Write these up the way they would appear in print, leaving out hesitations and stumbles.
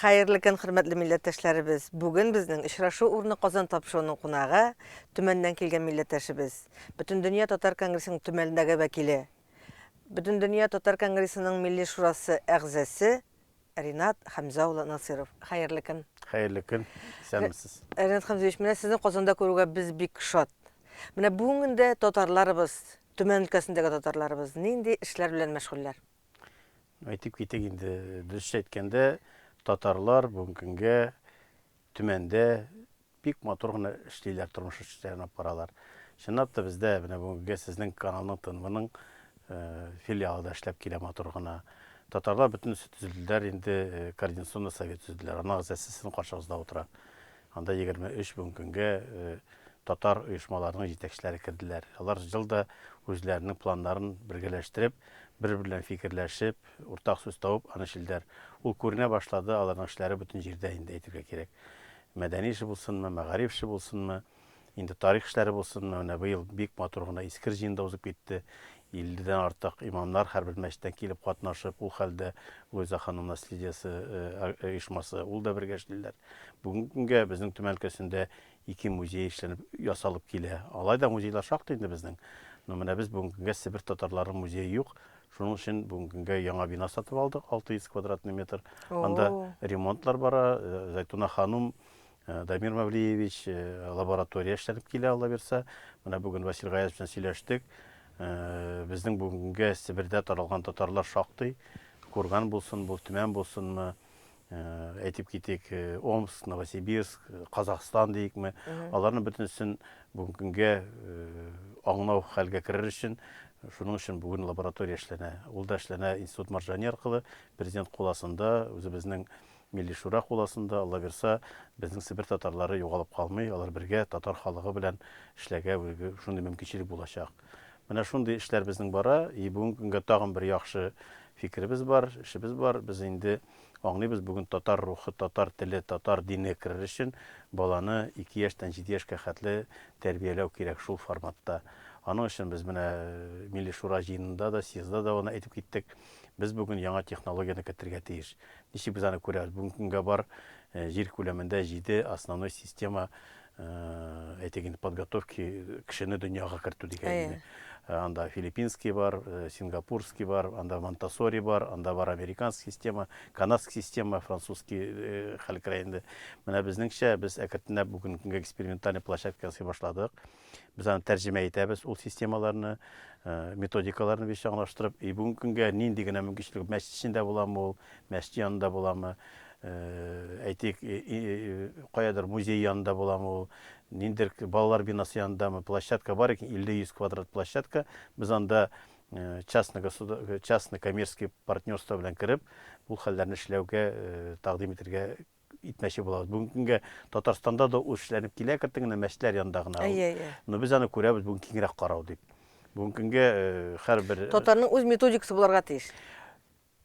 Хәерле көн, хөрмәтле милләттәшләребез! Бүген безнең Очрашу урыны Казан тапшыруының кунагы, Төмәннән килгән милләттәшебез, Бөтендөнья татар конгрессының Төмәндәге вәкиле, Бөтендөнья татар конгрессының Милли шурасы әгъзасы Ринат Хәмзә улы Насыйров. Хәерле көн! Хәерле көн! Исәнмесез! Ринат Хәмзәевич, менә сезне Казанда күрүгә без бик шат. Менә бүгенге көндә татарларыбыз, Төмән өлкәсендәге татарларыбыз нинди эшләр белән мәшгульләр? Әйтеп китик инде, дөресчә әйткәндә, татарлар бүгенге көнгә Төмәндә бик матур гына эшлиләр, тормыш эшләрен алып баралар. Чынлап та бездә менә бүгенге сезнең каналның, ТНВның филиалы да эшләп килә матур гына. Татарлар бөтенесе төзелделәр инде, координационный совет төзеделәр. Аның әгъзасы сезнең каршыгызда утыра. Анда 23 бүгенге көнгә татар оешмаларының җитәкчеләре керделәр. Алар ел да үзләренең планнарын бергәләштереп, бер-бер белән фикерләшеп, уртак сүз табып, аны эшлиләр. Ул күренә башлады, аларның эшләре бөтен җирдә инде, әйтергә кирәк. Мәдәни эше булсынмы, мәгариф эше булсынмы, инде тарих эшләре булсынмы, менә быел бик матур гына Искер җыены да узып китте. 50 дән артык имамнар һәрбер мәчеттән килеп катнашып, ул хәлдә Луиза ханым наследиесе оешмасы, ул да бергә эшлиләр. Бүгенге көнгә безнең Төмән өлкәсендә ике музей эшләнеп, ясалып килә. Алай да музейлар шактый инде безнең. Но менә без бүгенге көнгә Себер татарларының музее юк. Шуның өчен бүгенге көнгә яңа бина сатып алдык, 600 квадратный метр. Анда ремонтлар бара. Зайтуна ханум, Дамир Мавлиевич, лаборатория эшләнеп килә, Алла бирса. Менә бүген Васил Гаязов белән сөйләштек. Безнең бүгенге көнгә Себердә таралган татарлар шактый. Курган булсын, бу Төмән булсынмы, әйтеп китик, Омск, Новосибирск, Казахстан диекме, аларның бөтенесен бүгенге көнгә аңлау хәлгә керер өчен, шуның өчен бүген лаборатория эшләнә. Ул да эшләнә Институт Маржани аркылы, президент кул астында, үзебезнең Милли Шура кул астында, Алла бирса, безнең Себер татарлары югалып калмый, алар бергә татар халыгы белән эшләргә шундый мөмкинчелек булачак. Менә шундый эшләр безнең бара, и бүгенге көнгә тагын бер яхшы фикеребез бар, эшебез бар. Без инде Аңлыйбыз, бүген татар рухы, татар теле, татар дине керер өчен баланы ике яшьтән җиде яшькә хәтле тәрбияләү кирәк шул форматта. Аның өчен без менә Милли Шура җыенында да, съездда да аны әйтеп киттек. Без бүген яңа технологияне кертергә тиеш. Ничек без аны күрәбез? Бүгенге көнгә бар җир күләмендә җиде основной система әйтик инде, подготовки кешене дөньяга кертү дигән инде. Анда филиппинский бар, сингапурский бар, анда Монтессори бар, анда бар американский система, канадский система, французский хәл керә инде. Менә безнеңчә без әкренләп бүгенге көнгә экспериментальный площадка ясый башладык. Без аны тәрҗемә итәбез, ул системаларны, методикаларны бик чагылаштырып. И бүгенге көнгә нинди генә мөмкинчелек, мәчет эчендә буламы ул, мәчет янында буламы, әйтик, каядыр музей янында буламы ул, ниндидер балалар бинасы янындамы, площадка бар икән, 50-100 квадрат площадка, без анда частный частный коммерческий партнерство белән кереп, бу хәлләрне эшләүгә тәкъдим итергә итмәкче булабыз. Бүгенге көнгә Татарстанда да ул эшләнеп килә, кертен генә мәчетләр янында гына. Әйе, әйе. Но без аны күрәбез бүген киңрәк карау дип. Бүгенге көнгә һәрбер Татарның үз методикасы буларга тиеш.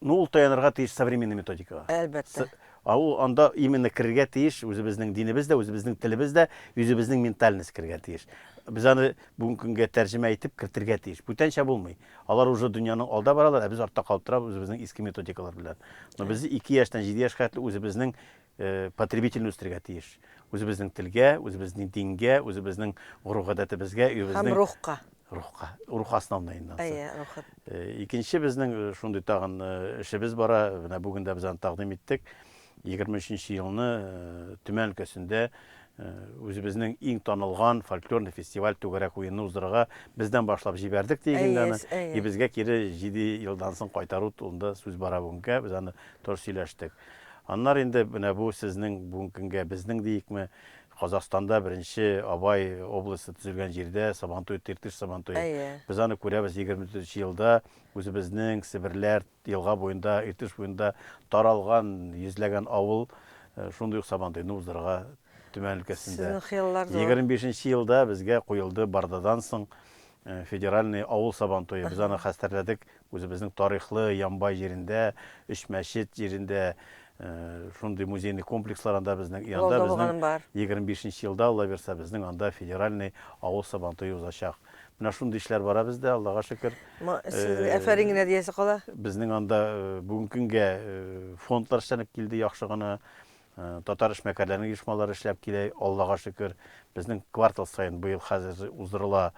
Ну, ул таянырга тиеш современный методикага. Әлбәттә. Ә ул анда именно керергә тиеш үзебезнең динебез дә, үзебезнең телебез дә, үзебезнең ментальность керергә тиеш. Без аны бүгенге көнгә тәрҗемә итеп кертергә тиеш. Бүтәнчә булмый. Алар уже дөньяның алда баралар, ә без артта калып торабыз үзебезнең иске методикалар белән. Но без 2 яшьтән 7 яшькә хәтле үзебезнең потребительне үстерергә тиеш. Үзебезнең телгә, үзебезнең дингә, үзебезнең гореф-гадәтебезгә, үзебезнең Һәм рухка. Рухка. Рух основной инде анысы. Әйе, рухы. Икенче безнең шундый тагын эшебез бара. Менә бүген дә без аны тәкъдим иттек. 23 елны Төмән өлкәсендә үзебезнең иң танылган фольклорный фестиваль Түгәрәк уенны уздырырга бездән башлап җибәрдек диек инде аны. И безгә кире 7 елдан соң кайтару турында сүз бара бүгенгә. Без аны тоже сөйләштек. Аннары инде менә бу сезнең бүгенге көнгә безнең диекме, Казахстанда беренче Абай областе төзелгән җирдә Сабантуй, Иртыш Сабантуе. Әйе. Без аны күрәбез 24 елда үзебезнең Себерләр елга буенда, Иртыш буенда таралган йөзләгән авыл шундый ук Сабантуйны уздырырга Төмән өлкәсендә. Сезнең хыяллар зур. 25 елда безгә куелды Бардадан соң федеральный авыл Сабантуе. Без аны хәстәрләдек Үзебезнең тарихлы Ямбай җирендә, Өч мәчет җирендә шундый музейный комплекслар анда безнең. И анда Авылда безнең булганым бар. 25 нче елда, Алла бирса, безнең анда федеральный авыл Сабантуе узачак. Менә шундый эшләр бара бездә, Аллага шөкер. Сезгә афәрин генә диясе кала. Безнең анда бүгенге көнгә фондлар эшләнеп килде яхшы гына. Татар эшмәкәрләренең оешмалары эшләп килә, Аллага шөкер. Безнең квартал саен быел хәзер уздырыла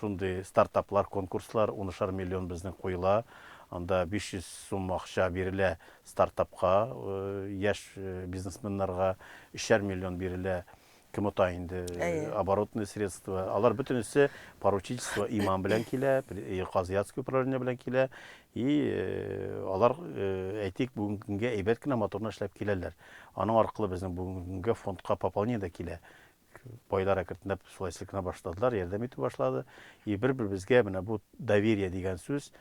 шундый стартаплар, конкурслар, унышар миллион безнең куела. Анда 500 сум акча бирелә стартапка, яшь бизнесменнарга, өчәр миллион бирелә кем ота инде, оборотные средства. Алар бөтенесе поручительство имам белән килә, казыятский управление белән килә. И алар, әйтик, бүгенге көнгә әйбәт кенә матур гына эшләп киләләр. Аның аркылы безнең бүгенге көнгә фондка пополнение дә килә. Байлар әкренләп шулай селкенә башладылар, ярдәм итә башлады. И бер-беребезгә менә бу доверие дигән сүз,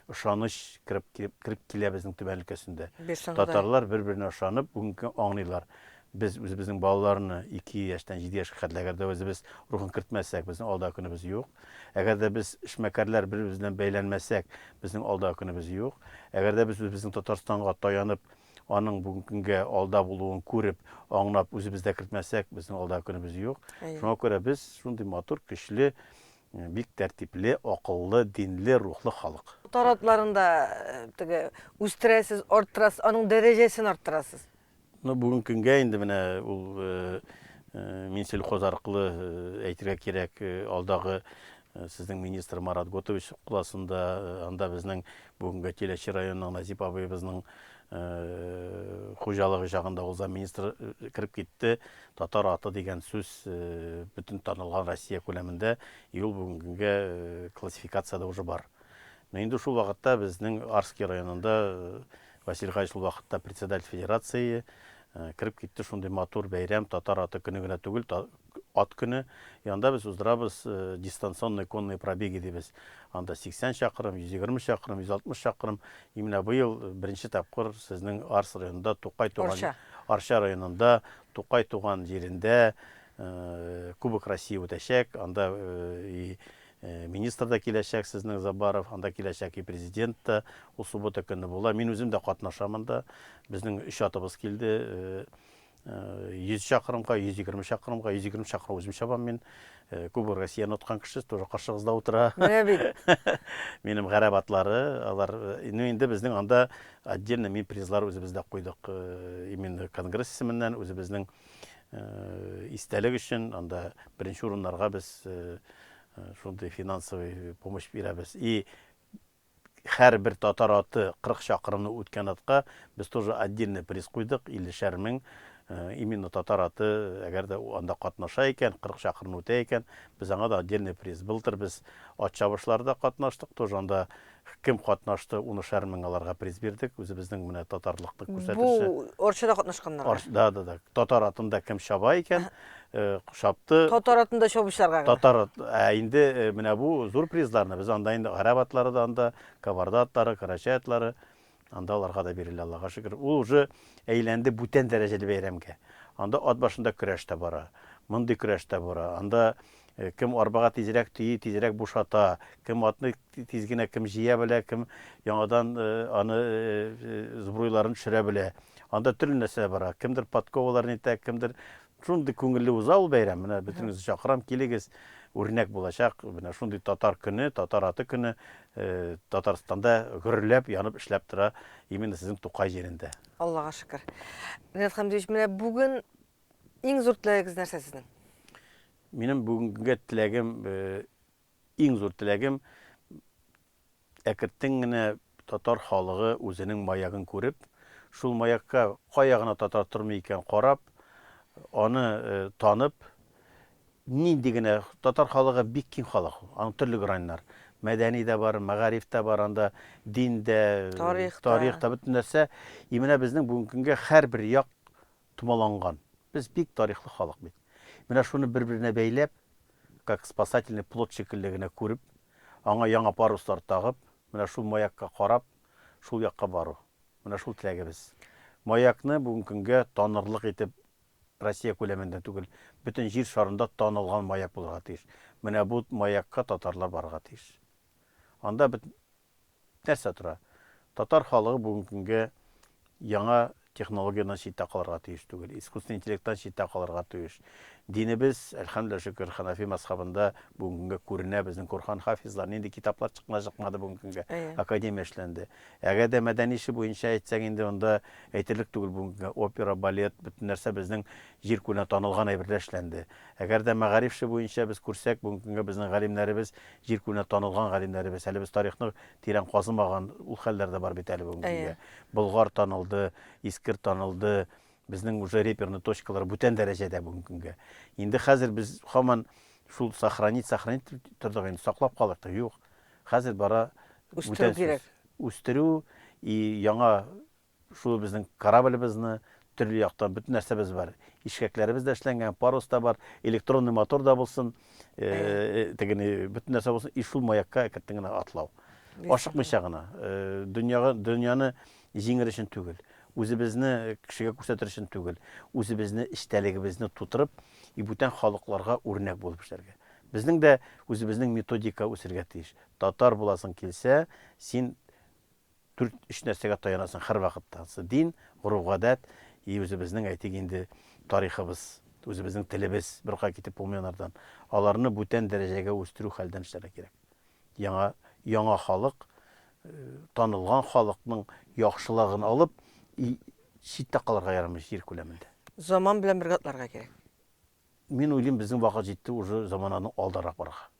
ышаныч кереп, кереп килә безнең Төмән өлкәсендә. Татарлар бер-беренә ышанып, бүгенге көн аңлыйлар. Без үзебезнең балаларны 2 яшьтән 7 яшькә хәтле әгәр дә үзебез рухын кертмәсәк, безнең алдагы көнебез юк. Әгәр дә без эшмәкәрләр бер-беребез белән бәйләнмәсәк, безнең алдагы көнебез юк. Әгәр дә без үзебезнең Татарстанга таянып, аның бүгенге көнгә алда булуын күреп, аңлап үзебездә кертмәсәк, безнең алдагы көнебез юк. Шуңа күрә без шундый матур, көчле, бик тәртипле, акыллы, динле, рухлы халык. Татар атларын да теге үстерәсез, арттырасыз, аның дәрәҗәсен арттырасыз. Ну, бүгенге көнгә инде менә ул Минсельхоз аркылы әйтергә кирәк, алдагы сезнең министр Марат Готович куласында, анда безнең бүгенге Теләче районының Назип абыебызның хуҗалыгы чагында ул замминистр кереп китте. Татар аты дигән сүз бөтен танылган Россия күләмендә, и ул бүгенге көнгә классификациядә уже бар. Но инде шул вакытта безнең Арский районында Василий Хаевич ул вакытта председатель федерации кереп китте шундый матур бәйрәм, татар аты көне генә түгел, ат көне. И анда без уздырабыз дистанционные конные пробеги дибез. Анда 80 чакрым, 120 чакрым, 160 чакрым. И менә быел беренче тапкыр сезнең Арс районында Тукай туган Арча. Арча районында Тукай туган җирендә Кубок России үтәчәк. Анда и министр да киләчәк сезнең Забаров, анда киләчәк и президент та. Ул суббота көнне була. Мин үзем дә катнашам анда. Безнең өч атыбыз килде. 100 чакрымга, 120 чакрымга, 120 чакрым үзем чабам мин. Кубок Россияны откан кеше тоже каршыгызда утыра. Менә бит. Минем гарәп атлары, алар, ну инде безнең анда отдельно мин призлар үзебездә куйдык. Именно конгресс исеменнән үзебезнең истәлек өчен анда беренче урыннарга без шундый финансовый помощь бирәбез. И һәрбер татар аты 40 чакрымны үткән атка без тоже отдельный приз куйдык, 50 мең. Именно татар аты, әгәр дә анда катнаша икән, 40 чакрымны үтә икән, без аңа да отдельный приз. Былтыр без ат чабышларда катнаштык, тоже анда кем катнашты, 10 мең аларга приз бирдек, үзебезнең менә татарлыкны күрсәтүче. Бу Арчада катнашканнарга? Да, да, да. Татар атында кем чаба икән, чапты. Татар атында чабучыларга гына. Татар ат, ә инде менә бу зур призларны без анда инде гарәп атлары да анда, кабарда атлары, карачай атлары, анда аларга да бирелә, Аллага шөкер. Ул уже әйләнде бүтән дәрәҗәле бәйрәмгә. Анда ат башында көрәш тә бара, мондый көрәш тә бара. Анда кем арбага тизрәк төйи, тизрәк бушата, кем атны тиз генә кем җыя белә, кем яңадан аны сбруйларын төшерә белә. Анда төрле нәрсә бара. Кемдер подковаларын итә, кемдер Шундый күңелле уза ул бәйрәм. Менә бөтенегезне чакырам, килегез. Үрнәк булачак. Менә шундый татар көне, татар аты көне Татарстанда гөрләп, янып эшләп тора именно сезнең Тукай җирендә. Аллага шөкер. Ринат Хәмдиевич, менә бүген иң зур теләгегез нәрсә сезнең? Минем бүгенгегә теләгем, иң зур теләгем, Әкертен генә татар халыгы үзенең маягын күреп, шул маякка кая гына татар тормый икән карап, аны танып, нинди генә, татар халыгы бик киң халык ул, аның төрле граньнар, мәдәни дә бар, мәгариф тә бар анда, дин дә, Тарих та. тарих та, бөтен нәрсә. И менә безнең бүгенге көнгә һәрбер як томаланган. Без бик тарихлы халык бит. Менә шуны бер-беренә бәйләп, как спасательный плот шикелле генә күреп, аңа яңа паруслар тагып, менә шул маякка карап, шул якка бару. Менә шул теләгебез. Маякны бүгенге көнгә танырлык итеп Россия күләмендә түгел, бөтен җир шарында танылган маяк булырга тиеш. Менә бу маякка татарлар барырга тиеш. Анда бит нәрсә тора? Татар халыгы бүгенге көнгә яңа технологиядән читтә калырга тиеш түгел, искусственный интеллекттан читтә калырга тиеш. Динебез, әлхәмдүлилләһ шөкер, Ханафи мазхабында бүгенге көнгә күренә, безнең Корхан хафизлар, нинди китаплар чыкмады, чыкмады бүгенге көнгә, академия эшләнде. Әгәр дә мәдәни эше буенча әйтсәң инде, анда әйтерлек түгел бүгенге көнгә, опера, балет, бөтен нәрсә безнең җир күленә танылган әйберләр эшләнде. Әгәр дә мәгариф эше буенча без күрсәк, бүгенге көнгә безнең галимнәребез, җир күленә танылган галимнәребез, әле без тарихны тирән казымаган, ул хәлләр дә бар бит әле бүгенге көнгә. Болгар танылды, Искер танылды, Безнең уже реперный точкалар бүтән дәрәҗәдә бүгенге көнгә. Инде хәзер без һаман шул сохранить, сохранить дип тордык инде, саклап калыйк та. Юк. Хәзер бара Үстерү бүтән сүз. кирәк. Үстерү и яңа шул безнең кораблебезне төрле яктан бөтен нәрсәбез бар. Ишкәкләребез дә эшләнгән, парус та бар, электронный мотор да булсын, тегене бөтен нәрсә булсын, и шул маякка әкрен генә атлау. Ашыкмыйча гына. Дөньяга, дөньяны Җиңер өчен түгел, үзебезне кешегә күрсәтер өчен түгел, үзебезне эчтәлегебезне тутырып, и бүтән халыкларга үрнәк булып эшләргә. Безнең дә үзебезнең методика үсергә тиеш. Татар буласың килсә, син дүрт, өч нәрсәгә таянасың һәрвакытта. Ансы дин, гореф-гадәт и үзебезнең, әйтик инде, тарихыбыз, үзебезнең телебез, беркая китеп булмый анардан. Аларны бүтән дәрәҗәгә үстерү хәлдән эшләргә кирәк. Яңа, яңа халык, танылган халыкның яхшылагын алып, и читтә калырга ярамый җир күләмендә. Заман белән бергә атларга кирәк. Мин уйлыйм, безнең вакыт җитте уже замананың алдарак барырга.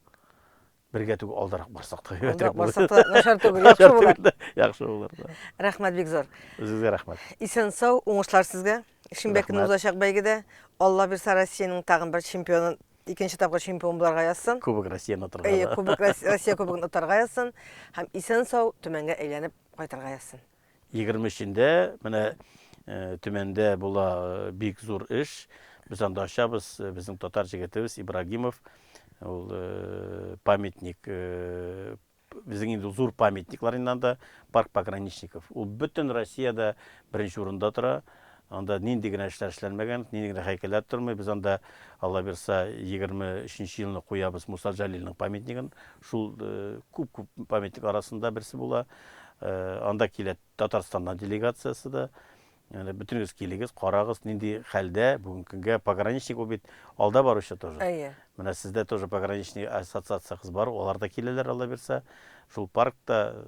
Бергә түгел, алдарак барсак та әйбәтрәк булыр. Барсак та начар түгел, яхшы булыр. Яхшы булыр, да. Рәхмәт бик зур. Үзегезгә рәхмәт. Исән-сау, уңышлар сезгә. Шимбә көнне узачак бәйгедә. Алла бирса, Россиянең тагын бер чемпионын Икенче тапкыр чемпион буларга язсын. Кубок Россияны отарга. Әйе, Кубок Россия кубогын отарга язсын һәм исән-сау Төмәнгә әйләнеп кайтырга язсын. 23-ндә менә Төмәндә була бик зур эш. Без анда ачабыз, безнең татар җегетебез Ибрагимов, ул памятник Безнең инде зур памятниклар инде анда, парк пограничников. Ул бөтен Россиядә беренче урында тора. Анда нинди генә эшләр эшләнмәгән, нинди генә һәйкәлләр тормый. Без анда, Алла бирса, 23 елны куябыз Муса Җәлилнең памятнигын. Шул күп-күп памятник арасында берсе була. Анда килә Татарстаннан делегациясе дә. Менә бөтенегез килегез, карагыз, нинди хәлдә бүгенге көнгә пограничник ул бит алда баручы тоже. Әйе. Менә сездә тоже пограничный ассоциациягез бар, алар да киләләр, Алла бирса. Шул паркта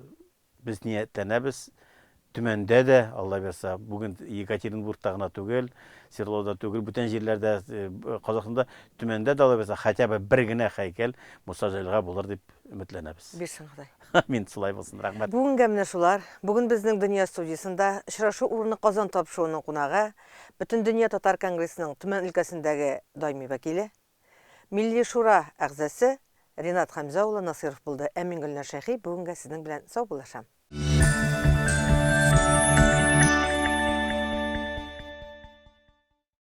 без ниятләнәбез. Төмәндә дә, Алла бирса, бүген Екатеринбургта гына түгел, Свердловда түгел, бүтән җирләрдә, Казахстанда, Төмәндә дә, Алла бирса, хотя бы бер генә һәйкәл Муса Җәлилгә булыр дип өметләнәбез. Бирсен Ходай. Амин, шулай булсын, рәхмәт. Бүгенгә менә шулар. Бүген безнең Дөнья студиясендә Очрашу урыны Казан тапшыруының кунагы, Бөтендөнья татар конгрессының Төмән өлкәсендәге даими вәкиле, Милли Шура әгъзасы Ринат Хәмзә улы Насыйров булды. Ә мин Гөлнар Шәйхи бүгенгә сезнең белән саубуллашам.